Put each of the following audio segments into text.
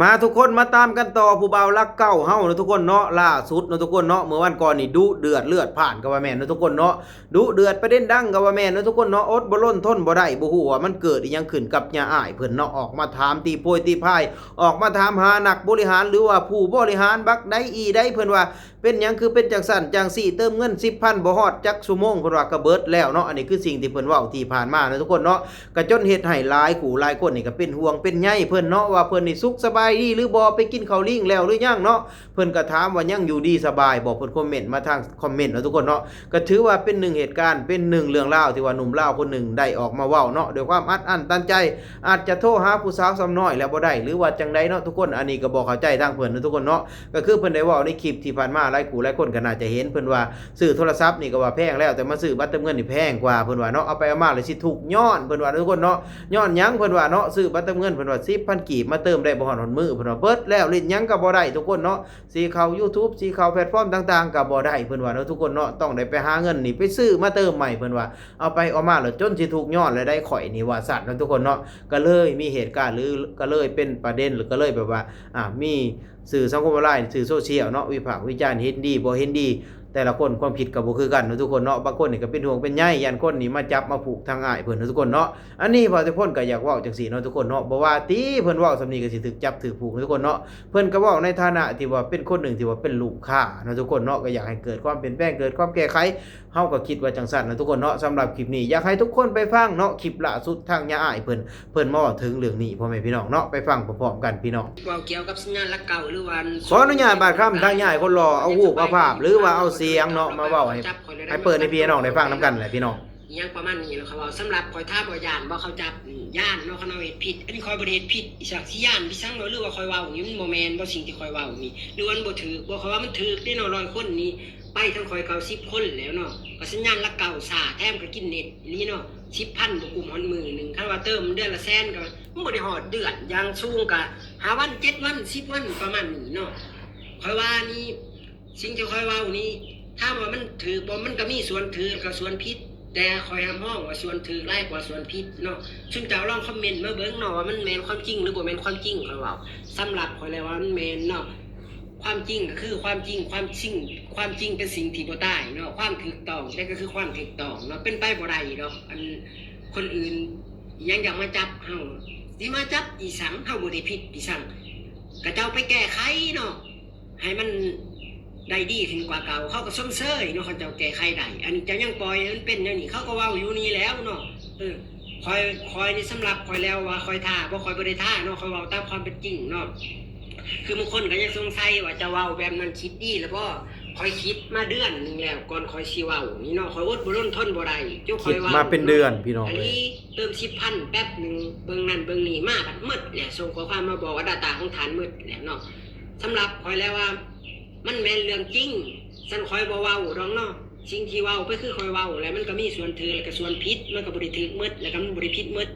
ມາທຸກຄົນ ມາຕາມກັນຕໍ່ ຜູ້ບ່າວຫຼັກເກົ້າເຮົາເນາະທຸກຄົນເນາະ. ລ່າສຸດເນາະທຸກຄົນເນາະ ເມື່ອວັນກ່ອນນີ້ດຸເດືອດເລືອດພ່ານກໍວ່າແມ່ນເນາະທຸກຄົນເນາະ, ດຸເດືອດປະເດັນດັງກໍວ່າແມ່ນເນາະທຸກຄົນເນາະ. ອົດບໍ່ລົນທົນບໍ່ໄດ້ ບໍ່ຮູ້ວ່າມັນເກີດອີ່ຫຍັງຂຶ້ນກັບຍາອ້າຍເພິ່ນເນາະ, ອອກມາຖາມຕີໂພຍຕີພາຍ ອອກມາຖາມຫານັກບໍລິຫານ ຫຼືວ່າຜູ້ບໍລິຫານບັກໃດອີໃດ ເພິ່ນວ່າ ເປັນຫຍັງຄືເປັນຈັ່ງຊັ້ນຈັ່ງຊີ້ ເຕີມເງິນສິບພັນບໍ່ຮອດຈັກຊົ່ວໂມງ ເພິ່ນວ່າກະເບິດແລ້ວເນາະ. ອັນນີ້ຄືສິ່ງທີ່ເພິ່ນເວົ້າທີ່ຜ່ານມາເນາະທຸກຄົນເນາະ, ກະຈົນເຮັດໃຫ້ຫຼາຍຄູ່ຫຼາຍຄົນນີ້ກະເປັນຫ່ວງເປັນໃຍເພິ່ນເນາະ ວ່າເພິ່ນນີ້ສຸກສະບາຍດີຫຼືບໍ່ ໄປກິນເຂົ້າລີງແລ້ວຫຼືຍັງເນາະ. ເພິ່ນກະຖາມວ່າຍັງຢູ່ດີສະບາຍບໍ່ ເພິ່ນຄອມເມັນມາທາງຄອມເມັນເນາະທຸກຄົນເນາະ. ກະຖືວ່າເປັນໜຶ່ງເຫດການ ເປັນໜຶ່ງເລື່ອງລາວທີ່ວ່າໜຸ່ມລາວຄົນໜຶ່ງໄດ້ອອກມາເວົ້າເນາະ ດ້ວຍຄວາມອັດອັ້ນຕັນໃຈ ອາດຈະໂທຫາຜູ້ສາວສ່ຳນ້ອຍແລ້ວບໍ່ໄດ້ ຫຼືວ່າຈັ່ງໃດເນາະທຸກຄົນ. ອັນນີ້ກະບໍ່ເຂົ້າໃຈທາງເພິ່ນເນາະທຸກຄົນເນາະ. ກະຄືເພິ່ນໄດ້ເວົ້າໃນຄລິບທີ່ຜ່ານມາ ຫຼາຍຄູ່ຫຼາຍຄົນກໍໜ້າຈະເຫັນ ເພິ່ນວ່າຊື້ໂທລະສັບນີ້ກໍວ່າແພງແລ້ວ ແຕ່ມາຊື້ບັດເຕີມເງິນນີ້ແພງກວ່າ ເພິ່ນວ່າເນາະ. ເອົາໄປເອົາມາແລ້ວຊິທຸກຍ້ອນ ເພິ່ນວ່າເນາະທຸກຄົນເນາະ. ຍ້ອນຫຍັງ ເພິ່ນວ່າເນາະ ຊື້ບັດເຕີມເງິນ ເພິ່ນວ່າສິບພັນກີບ ມາເຕີມໄດ້ບໍ່ຮອດຮອດມື້ ເພິ່ນວ່າເບິດແລ້ວ ຫຼິ້ນຫຍັງກໍບໍ່ໄດ້ທຸກຄົນເນາະ. ຊິເຂົ້າ YouTube ຊິເຂົ້າແພລດຟອມຕ່າງໆກໍບໍ່ໄດ້ ເພິ່ນວ່າເນາະທຸກຄົນເນາະ. ຕ້ອງໄດ້ໄປຫາເງິນນີ້ໄປຊື້ມາເຕີມໃໝ່ ເພິ່ນວ່າ. ເອົາໄປເອົາມາແລ້ວຈົນຊິທຸກຍ້ອນແລ້ວໄດ໋ຂ້ອຍນີ້ ວ່າຊັ້ນເນາະທຸກຄົນເນາະ. ກໍເລີຍມີເຫດການ ຫຼື ກໍເລີຍເປັນປະເດັນ ຫຼື ກໍເລີຍແບບວ່າ ອາ ມີສື່ສັງຄົມອອນລາຍ ສື່ໂຊຊຽວເນາະ ວິພາກວິຈານ ເຫັນດີບໍ່ເຫັນດີ ແຕ່ລະຄົນຄວາມຄິດກໍບໍ່ຄືກັນເນາະທຸກຄົນເນາະ. ບາງຄົນນີ້ກໍເປັນຫ່ວງເປັນໃຍ ຢ້ານຄົນນີ້ມາຈັບມາຜູກທາງອ້າຍເພິ່ນເນາະທຸກຄົນເນາະ. ອັນນີ້ບ່າວເຕະພົນກໍຢາກເວົ້າຈັ່ງຊີ້ເນາະທຸກຄົນເນາະ, ບໍ່ວ່າຕິເພິ່ນເວົ້າສ່ຳນີ້ກໍຊິຖືກຈັບຖືກຜູກເນາະທຸກຄົນເນາະ. ເພິ່ນກໍເວົ້າໃນຖານະທີ່ວ່າເປັນຄົນໜຶ່ງທີ່ວ່າເປັນລູກຄ້າເນາະທຸກຄົນເນາະ, ກໍຢາກໃຫ້ເກີດຄວາມປ່ຽນແປງ ເກີດຄວາມແກ້ໄຂ. ເຮົາກໍຄິດວ່າຈັ່ງຊັ້ນນະທຸກຄົນເນາະ. ສຳລັບຄລິບນີ້ ຢາກໃຫ້ທຸກຄົນໄປຟັງເນາະ ຄລິບລ່າສຸດທາງຍາອ້າຍເພິ່ນ ເພິ່ນມາເວົ້າເຖິງເລື່ອງນີ້ ພໍ່ແມ່ພີ່ນ້ອງເນາະ. ໄປຟັງພ້ອມໆກັນພີ່ນ້ອງ. ເວົ້າກ່ຽວກັບສັນຍານຫຼັກເກົ້າ ຫຼືວ່າ ຂໍອະນຸຍາດບາດຄຳທາງຍາອ້າຍຄົນຫຼໍ່ ເອົາຮູບເອົາພາບ ຫຼືວ່າເອົາສຽງເນາະ ມາເວົ້າໃຫ້ ໃຫ້ເປີດໃຫ້ພີ່ໃຫ້ນ້ອງໄດ້ຟັງນຳກັນແຫຼະພີ່ນ້ອງ. ອີ່ຫຍັງປະມານນີ້ລະ ເຂົາເວົ້າ. ສຳລັບຂ້ອຍຖາມວ່າຢ້ານບໍ່ ເຂົາຈັບ ອືມ ຢ້ານເນາະ ຄັນເຮົາເຮັດຜິດ. ອັນນີ້ຂ້ອຍບໍ່ໄດ້ເຮັດຜິດອີ່ຫຍັງ ຊິຢ້ານໄປສັງເນາະ ຫຼືວ່າຂ້ອຍເວົ້ານີ້ມັນບໍ່ແມ່ນບໍ່ ສິ່ງທີ່ຂ້ອຍເວົ້ານີ້ ຫຼືວ່າມັນບໍ່ຖືກບໍ່? ຂ້ອຍວ່າມັນຖືກເດ້ເນາະ ຮ້ອຍຄົນນີ້ ໄປທາງຂ້ອຍເກົ້າສິບຄົນແລ້ວເນາະ. ກໍສັນຍານຫຼັກເກົ້າຊ້າ ແຖມກໍກິນເນັດອີ່ຫຼີເນາະ, ສິບພັນບໍ່ກຸ້ມຮອດມື້ໜຶ່ງ. ຄັນວ່າເຕີມເດືອນລະແສນກໍມັນບໍ່ໄດ້ຮອດເດືອນ, ຢ່າງສູງກໍຫ້າວັນ ເຈັດວັນ ສິບວັນ ປະມານນີ້ເນາະ. ຂ້ອຍວ່ານີ້ ສິ່ງທີ່ຂ້ອຍເວົ້ານີ້ ຖາມວ່າມັນຖືກບໍ່? ມັນກໍມີສ່ວນຖືກ ແລະກໍສ່ວນຜິດ, ແຕ່ຂ້ອຍຮັບຮອງວ່າສ່ວນຖືກຫຼາຍກວ່າສ່ວນຜິດເນາະ. ຊຸມເຈົ້າລອງຄອມເມັນມາເບິ່ງເນາະ ວ່າມັນແມ່ນຄວາມຈິງ ຫຼືບໍ່ແມ່ນຄວາມຈິງ. ຂ້ອຍເວົ້າ ສຳລັບຂ້ອຍແລ້ວວ່າມັນແມ່ນເນາະ. ຄວາມຈິງກໍຄືຄວາມຈິງ, ຄວາມຈິງ ຄວາມຈິງເປັນສິ່ງທີ່ບໍ່ຕາຍເນາະ, ຄວາມຖືກຕ້ອງແທ້ກໍຄືຄວາມຖືກຕ້ອງເນາະ, ເປັນໄປບໍ່ໄດ້ດອກ ອັນຄົນອື່ນຫຍັງຢາກມາຈັບເຮົາ. ຊິມາຈັບອີ່ສັງ? ເຮົາບໍ່ໄດ້ຜິດອີ່ສັງ. ກະເຈົ້າໄປແກ້ໄຂເນາະ ໃຫ້ມັນໄດ້ດີຂຶ້ນກວ່າເກົ່າ, ເຂົາກໍຊົມເຊີຍເນາະ ຄັນເຈົ້າແກ້ໄຂໄດ້. ອັນນີ້ເຈົ້າຍັງປ່ອຍໃຫ້ມັນເປັນແນວນີ້, ເຂົາກໍເວົ້າຢູ່ນີ້ແລ້ວເນາະ. ເອີ ຂ້ອຍ ຂ້ອຍນີ້ສຳລັບຂ້ອຍແລ້ວວ່າຂ້ອຍທ້າບໍ່? ຂ້ອຍບໍ່ໄດ້ທ້າເນາະ, ຂ້ອຍເວົ້າຕາມຄວາມເປັນຈິງເນາະ. ຄືບາງຄົນກໍຍັງສົງໄສວ່າເຈົ້າເວົ້າແບບນັ້ນຄິດດີແລ້ວບໍ່? ຂ້ອຍຄິດມາເດືອນໜຶ່ງແລ້ວ ກ່ອນຂ້ອຍຊິເວົ້ານີ້ເນາະ, ຂ້ອຍອົດບໍ່ລົນທົນບໍ່ໄດ້ ຈົນຂ້ອຍເວົ້າ ມາເປັນເດືອນພີ່ນ້ອງເອີຍ. ເຕີມສິບພັນແປັບໜຶ່ງ ເບິ່ງນັ້ນເບິ່ງນີ້ ມາບັດໝົດແລ້ວ, ສົ່ງຂໍ້ຄວາມມາບອກວ່າ data ຂອງທ່ານໝົດແລ້ວເນາະ. ສຳລັບຂ້ອຍແລ້ວວ່າ ມັນແມ່ນເລື່ອງຈິງ, ຊັ້ນຂ້ອຍບໍ່ເວົ້າດອກເນາະ. ສິ່ງທີ່ເວົ້າໄປຄືຂ້ອຍເວົ້າແຫຼະ, ມັນກໍມີສ່ວນຖືກ ແລະກໍສ່ວນຜິດ, ມັນກໍບໍ່ໄດ້ຖືກໝົດ ແລະກໍມັນບໍ່ໄດ້ຜິດໝົດ.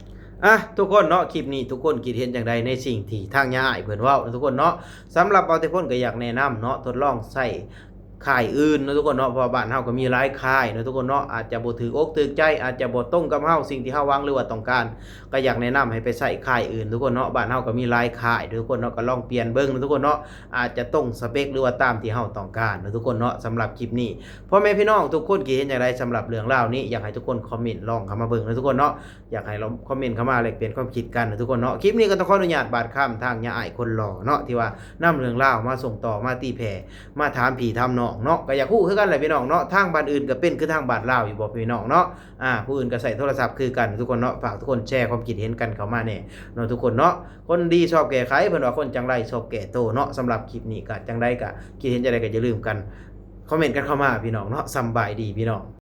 ອ່ະ ທຸກຄົນເນາະ, ຄລິບນີ້ທຸກຄົນຄິດເຫັນຈັ່ງໃດໃນສິ່ງທີ່ທາງຍາອ້າຍເພິ່ນເວົ້າເນາະ ທຸກຄົນເນາະ? ສຳລັບບ່າວເຕະພົນກໍຢາກແນະນຳເນາະ, ທົດລອງໃຊ້ຄ້າຍອື່ນເນາະ ທຸກຄົນເນາະ, ເພາະວ່າບ້ານເຮົາກໍມີຫຼາຍຄ້າຍເນາະ ທຸກຄົນເນາະ. ອາດຈະບໍ່ຖືກອົກຖືກໃຈ, ອາດຈະບໍ່ຕົງກັບເຮົາ ສິ່ງທີ່ເຮົາຫວັງ ຫຼືວ່າຕ້ອງການ, ກໍຢາກແນະນຳໃຫ້ໄປໃຊ້ຄ້າຍອື່ນ ທຸກຄົນເນາະ. ທຸກຄົນເນາະ ບ້ານເຮົາກໍມີຫຼາຍຄ້າຍ ທຸກຄົນເນາະ, ກໍລອງປ່ຽນເບິ່ງເນາະ ທຸກຄົນເນາະ. ອາດຈະຕົງສະເປັກ ຫຼືວ່າຕາມທີ່ເຮົາຕ້ອງການເນາະ ທຸກຄົນເນາະ. ສຳລັບຄລິບນີ້ ພໍ່ແມ່ພີ່ນ້ອງທຸກຄົນຄິດເຫັນຈັ່ງໃດສຳລັບເລື່ອງລາວນີ້? ຢາກໃຫ້ທຸກຄົນຄອມເມັນລອງເຂົ້າມາເບິ່ງເນາະ ທຸກຄົນເນາະ, ຢາກໃຫ້ລອງຄອມເມັນເຂົ້າມາແລກປ່ຽນຄວາມຄິດກັນເນາະ ທຸກຄົນເນາະ. ຄລິບນີ້ກໍຕ້ອງຂໍອະນຸຍາດບາດຄຳທາງຍາອ້າຍຄົນຫຼໍ່ເນາະ ທີ່ວ່ານຳເລື່ອງລາວມາສົ່ງຕໍ່ ມາຕີແຜ່ ມາຖາມພີ່ຖາມນ້ອງເນາະ. ກໍຢາກຮູ້ຄືກັນແຫຼະພີ່ນ້ອງເນາະ, ທາງບ້ານອື່ນກໍເປັນຄືທາງບ້ານລາວຢູ່ບໍ່ພີ່ນ້ອງເນາະ? ອ່າ ຜູ້ອື່ນກໍໃຊ້ໂທລະສັບຄືກັນ ທຸກຄົນເນາະ. ຝາກທຸກຄົນແຊຄວາມຄິດເຫັນກັນເຂົ້າມາແດ່ເນາະ ທຸກຄົນເນາະ. ຄົນດີຊອບແກ້ໄຂ ເພິ່ນວ່າຄົນຈັງໄລຊອບແກ້ໂຕເນາະ. ສຳລັບຄລິບນີ້ກໍຈັ່ງໃດກໍຄິດເຫັນຈັ່ງໃດກໍຢ່າລືມກັນຄອມເມັນກັນເຂົ້າມາພີ່ນ້ອງເນາະ. ສຳບາຍດີພີ່ນ້ອງ.